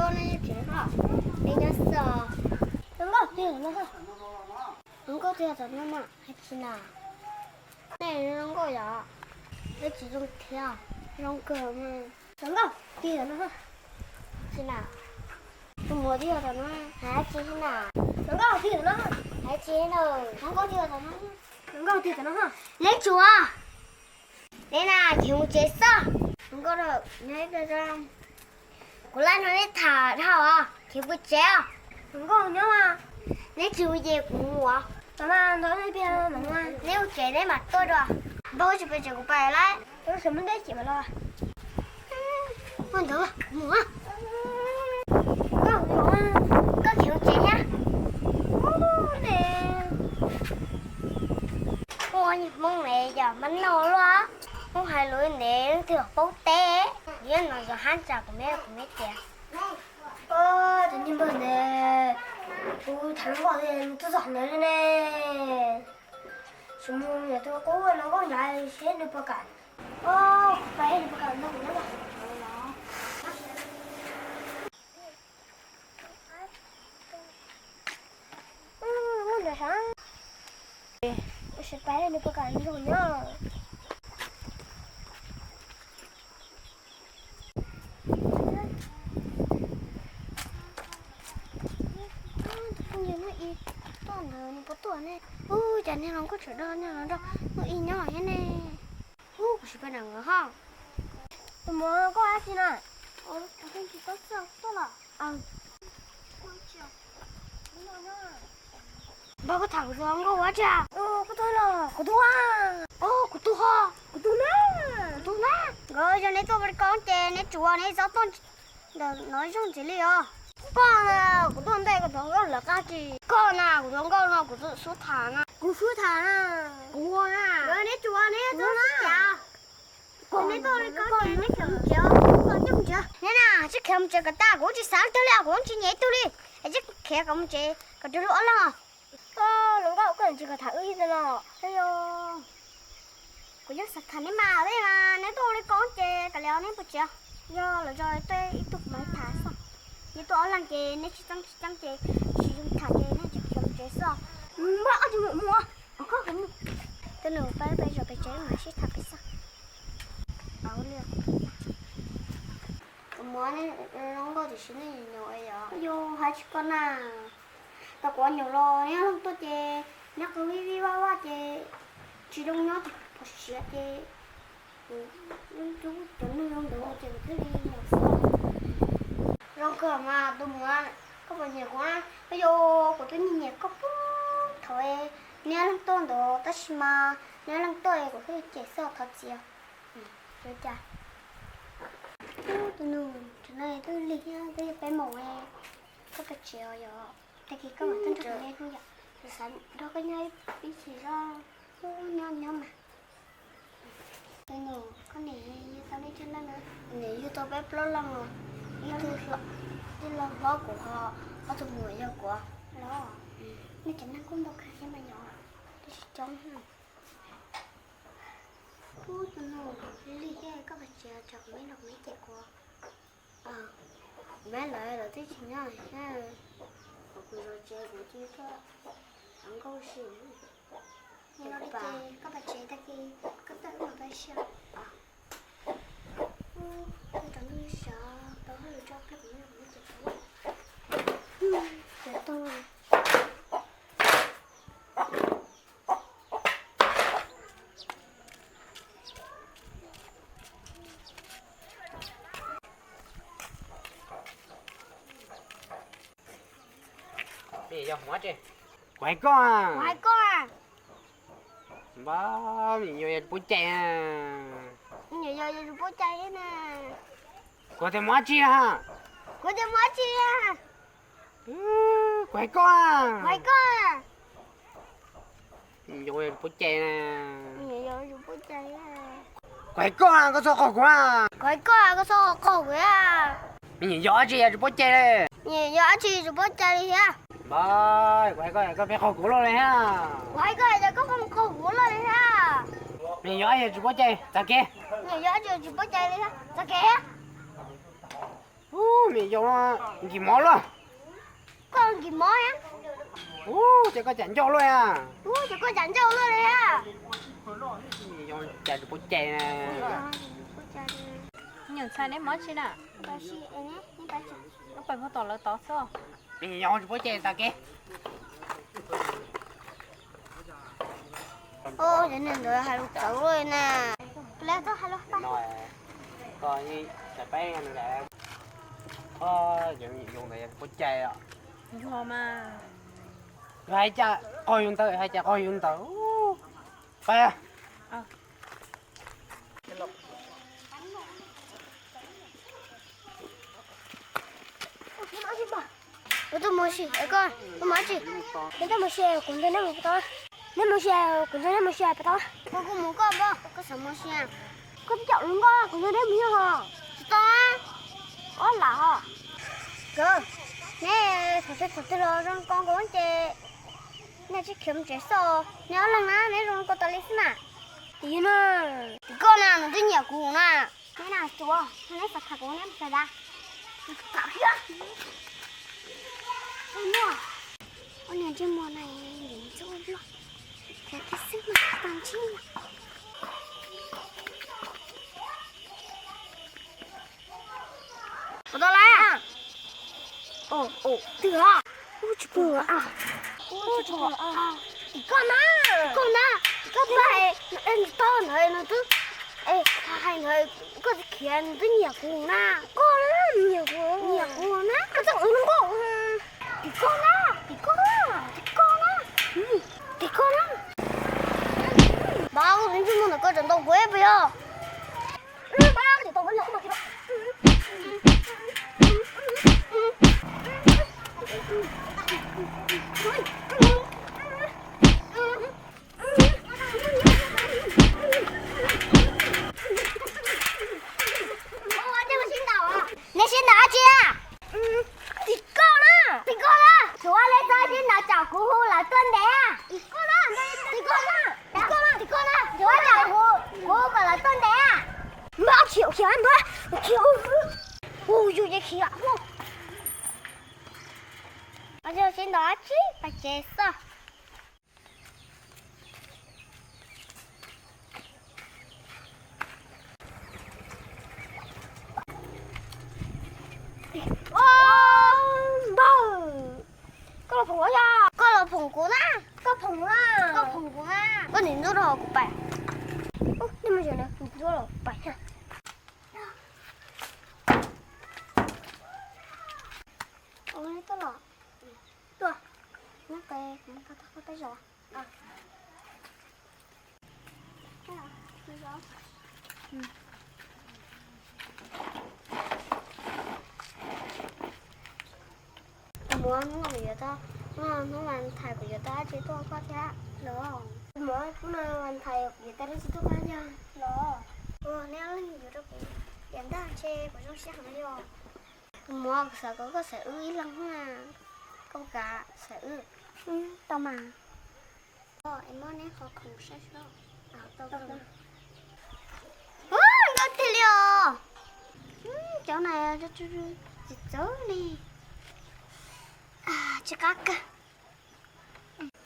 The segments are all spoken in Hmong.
Nkauj, nej yeej tseem nyob, nej nyob xwb os. Hluas nkauj twg no, hluas nkauj twg tom no mas hais tsis na. Nej hluas nkauj yom, nej tsis zoo thiab, zoo kawg mas. Hluas nkauj twg tom no, tsis na. Tus muam twg tom no, hais tsis na. Hluas nkauj twg tom no, hais tsis na. Hluas nkauj twg tom no, hluas nkauj twg tom no, neb tsuas. Neb na, khiav mus tsev xwb. Hluas nkauj, nyob ib pliag, kuv laj no neb tham dhau os, khiav mus tsev os. Hluas nkauj nyob mas. Neb tsis mus ces kuv mus os. Neb mus tsev neb mam tuaj dua. Npawg, tsis pes tsev kuv pais lawm. Mus ntawd, mus. Koj khiav mus tsev thiab. Ua niag Hmoob ne yog mab noj luaj, Hmoob hais lus ne leej twg paub teb. Yog no yog hab ntsa kuv me kuv me tias. Cov niag npawg ne, kuv tham hluas nkauj tuaj txog ntawd li ne. Tsis mus yog tus qub hluas nkauj nrad seb nws puas kam. Pais nws puas kam nrog kuv nyob los. Hluas nkauj nrad sav, sim pais nws puas kam nrog kuv nyob. Tus phooj ywg Nuj Ib tuaj ntawd nws puas tuaj ne? Ub, cas niag hluas nkauj tsawm do niag hluas nkauj Nuj Ib nyob thiab ne? Ub, kuv sim pab nram nkawd ho. Tus muam, koj ua dab tsi na? Tuaj los. Npawg, koj tham kuv tus hluas nkauj ua dab tsi? Koj tuaj los kuv tuaj. Kuv tuaj ho. Kuv tuaj na. Kuv tuaj na. Nkawd yog neb tuaj ua li ko ces neb tsuas neb txhob tuaj ntawm no ib zaug ntxiv li os. Koj na, kuv tuaj ntej koj tus hluas nkauj lawv qab tsis. Koj na, kuv tus hluas nkauj no kuv xub tham na. Kuv xub tham na. Kuv ua na. Nkawd neb tsuas neb txhob sib cav. Neb tuaj li ko ces neb khiav mus tsev. Neb na, tsis khiav mus tsev kom tag, kuv tsis xav leej twg li, kuv tsis nyiam ib tug li. Es tsis khiav kom mus tsev kom raws li ob leeg os. Hluas nkauj, koj tsis kom tham wb ib tug los. Kuv yeej xav tham neb mas, tab sis mas neb tuaj ua li ko ces kav liam neb puas tsev. Yog los tso tuaj ib tug kuv mam tham xwb. Neb tuaj ob leeg ces neb tsis txeeb tsis txeeb ces tsis zoo tham ces neb tsis khiav mus tsev xwb. Npawg, koj tsis mus mus. Tus nus, peb peb zos pem tsev mam sib tham pem xwb. Tus muam, neb hluas nkauj tiam sis nej nyuam nyuam yog hais tsis koj na. Tau kuv nyuam los neb leej tuaj ces neb qw vij vij vaj vaj ces tsis zoo nyob ces pom siav ces kuv cov neeg zoo ntawd ces kuv thiaj li nyuam xwb. Zoo kawg mas tus muam, koj puas nyiam kuv? Yog, kuv twb nyiam nyiam koj puag thaum neb leej tuaj ntawd tab sis mas neb leej tuaj kuv thiaj li cem xwb, thov txim. Ua cas tus nus, tam no twb lig thiab twb yog peb moos, koj pais tsev os yom? Tag kis koj mam tuaj nrog kuv nyob hnub yom? Kuv xav nrog koj nyob ib chim zog, nyob nyob mas. Tus nus, koj niam yug tau nej tsawg leej na? Niam yug tau peb plaub leej os. Ib tug, tij laug hlob kuv ho, ob tug muam yog kuv los. Nej cov neeg kuj ntau kawg thiab mas yom? Twb tsis coob. Ub, tus nus, lig thiab koj pais tsev, tsam kuv me los kuv me cem kuv. Kuv me lawv lawv twb tsis nyob thiab, kuv zov tsev kuv cia li tuaj hluas nkauj si. Koj pais tsev tag kis koj tuaj wb mam pais si. Ub, koj rov ntuj sov tau hauj lwm tso pliag kuv me los kuv me cem kuv. Cov tuaj. Kuv hais koj, kuv hais koj, npawg, me nyuam yog tsis pub cai, me nyuam yog tsis pub cai na. Kuv tias mus dab tsi? Kuv tias mus dab tsi? Kuv hais koj, kuv hais koj, me nyuam yog tsis pub cai na. Kuv hais koj, koj txhob qaug kuv. Kuv hais koj, koj txhob qaug kuv. Me nyuam yog dab tsi yog tsis pub cai li? Me nyuam yog dab tsi tsis pub cai li thiab? Npawg, kuv hais koj, koj pheej qaug kuv luaj li thiab. Kuv hais koj, koj pheej qaug kuv luaj li thiab. Me nyuam yog dab tsi tsis pub cai, txav kev. Me nyuam yog dab tsi tsis pub cai li thiab, txav kev. Ub, me Yog nkis mov luaj. Koj nkis mov. Ub, ces koj cas ncauj luaj a? Ub, ces koj cas ncauj luaj li a? Yog cas tsis paub cai na. Nyuam ntxhais neb mob tsi na? Peb mob tom lawv tod xwb. Yog tsis paub cai tas kev. Ub, cov niag ntawd hais lus txawv luaj na. Lawv txawj hais lus. Koj, peb, koj, yus ntawd yog tsis paub cai os. Yog mas. Yus hais cas qog yus ntawd, hais cas qog yus ntawd. Peb. Kuv tuaj mus si, koj tuaj mus tsi? Kuv tuaj mus si, kuv nrog neb mus puas tau? Neb mus si, kuv nrog neb mus si puas tau? Koj kuj mus koj, koj xav mus si. Koj caum nkauj, kuv nrog neb mus yog. Tsis tau. Ob lam ho. Kawg, neb thaum twg thaum twg los zoo ko nkaus ces nej tsis khiav mus tsev xwb. Neb ob leeg na neb zoo ko tas li xwb na. Tim na, tim koj na, nws twb nyiam kuv na. Neb na tsuav, neb xav tham kuv neb mus tsev da. Ua niag ntsej muag na, ntsej muag loj, khiav tib xwb mas tag ntsej. Puas tau lawm? Ub, twg os? Ub, tsis pom. Ub, tsis pom. Tim koj na. Koj na. Koj pab, tau ntawd nws twb, hais ntawd koj tsis khiav nws twb nyiam kuv na. Koj na, nyiam kuv, nyiam kuv na. Koj txawj ua nkauj. Tim koj na, tim koj, tim koj na, tim koj na. Npawg, ntsej muag ntawm koj tseem ntaus kuv puas yog? Neb sib ntaus dab tsi na? Tim koj na, tim koj na. Tsuav li txog sib ntaus tsam kuv hu lawv tuaj ntes. Tim koj na, tim koj na, tim koj na, tim koj na. Tsuav tsam kuv, kuv hu kom lawv tuaj ntes. Npawg, khiav, khiav, npawg, khiav. Hu yus ces khiav. Sib ntaus dab tsi, pas tsev xwb. Npawg, koj los phoom kuv yog? Koj los phoom kuv na. Koj phoom na. Koj phoom kuv na. Koj nim ntxuav rau kuv pais. Nej mus tsev na, nim ntxuav rau kuv pais. Tuaj los, tuaj, nyob qe, kuv mus tau koj peb zaug. Kuv muab hnub no kuv yuav tau, hnub no hnub Valentine kuv yuav tau dab tsi tuaj koj thiab los? Kuv muab hnub no Valentine kuv yuav tau dab tsi tuaj koj thiab los? Ua, neb ob leeg yuav rau kuv yam ntaj ntshe kuv zoo siab heev li os. Kuv muab, kuv xav kom koj xaiv wb ib leeg na. Koj puas kam xaiv wb? Tau mas. Es muab neb qhov khoom saib seb. Nkauj tiag li os. Cov na tsis txawv li. Tsis qab kawg.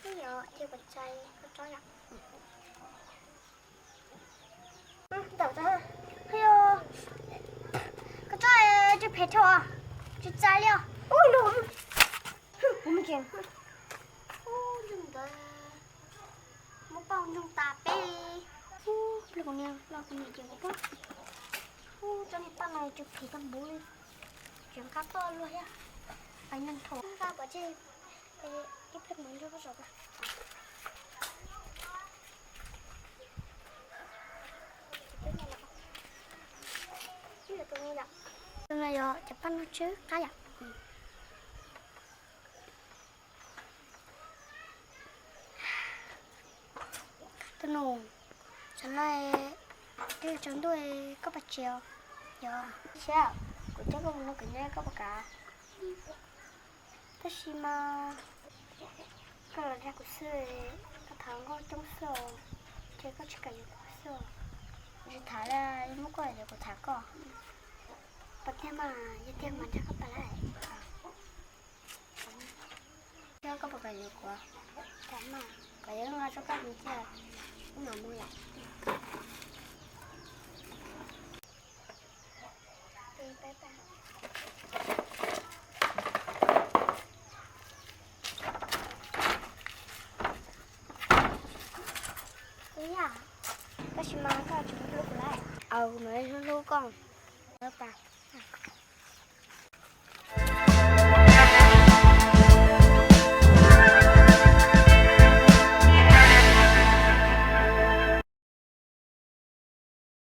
Cia kuv tsa koj tsob yom. Ntawm, koj tsob tsis phem dhau, tsis txaus li os. Ub, ntsoog ntawd muab pauj ntsoog tas peb li. Ub, pliag kuv niam los kuv niam ces kuv pab. Ub, tsob niag paj no tsis phem tag npaum li, tseem qab toj luaj thiab. Pais nyob thaum nqa pov tseg, ib pliag kuv mus nrog koj zaum. Tus no yog cov paj no tsw qab yom. Tus nus, tam no twb tsaus ntuj koj puas tsev os? Yog, kuv coj koj mus noj koj nyob koj puas kam? Tab sis mas koj los dag kuv xwb, koj tham nkauj coob xwb os, ces koj tsis kam yuav kuv xwb os. Kuv tsis tham li, muab koj yuav kuv tham koj. Pom tiag mas, yog tiag mas nrog koj pais lawm. Koj puas kam yuav kuv? Kam mas, kom yuav nqa rau koj mus cia, wb mam mus lawm. Tab sis mas koj tsis hlub kuv lawm. Aws, kuv mam li hlub hlub koj.